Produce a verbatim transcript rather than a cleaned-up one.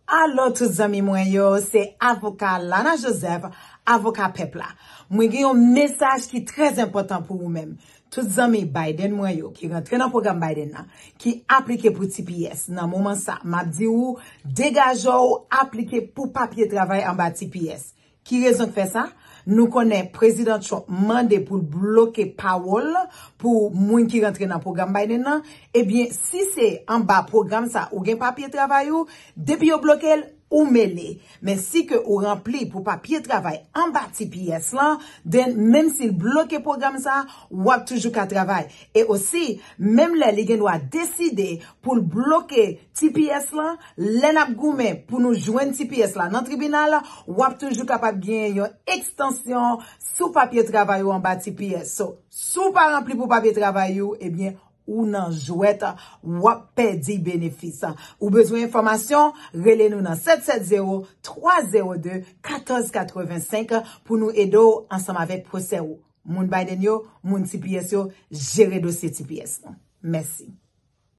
Alo tout zanmi mwen yo, se avoka Lana Joseph, avoka pèp la. Mwen gen yon mesaj ki trè enpòtan pou ou menm. Tout zanmi Biden mwen yo ki rantre nan pwogram Biden nan, ki aplike pou T P S nan moman sa, m ap di ou, degaje w, aplike pou papye travay anba T P S. Ki rezon k fè sa? Nou konnen Prezidan Trump mande pou l bloke pawòl pou moun ki rantre nan pwogram Biden nan. Ebyen, si se anba pwogram sa ou gen papye travay ou, depi yo bloke l, ou mele. Men si ke ou ranpli pou papye travay anba T P S lan, then menm si l bloke pwogram sa, w ap toujou ka travay. E osi, menm lè li gen dwa deside pou l bloke T P S lan, lè n ap goumen pou nou jwenn T P S la nan tribinal, w ap toujou kapab gen yon ekstansyon sou papye travay ou anba T P S. So, si w pa ranpli pou papye travay ou, ebyen, ou nan jwèt, w ap pèdi benefis. Ou bezwen enfòmasyon? Rele nou nan sèt sèt zewo, twa zewo de, katòz katrevensenk pou nou ede w ansanm avèk pwosè ou. Moun Biden yo, moun T P S yo, jere dosye T P S nou. Mèsi.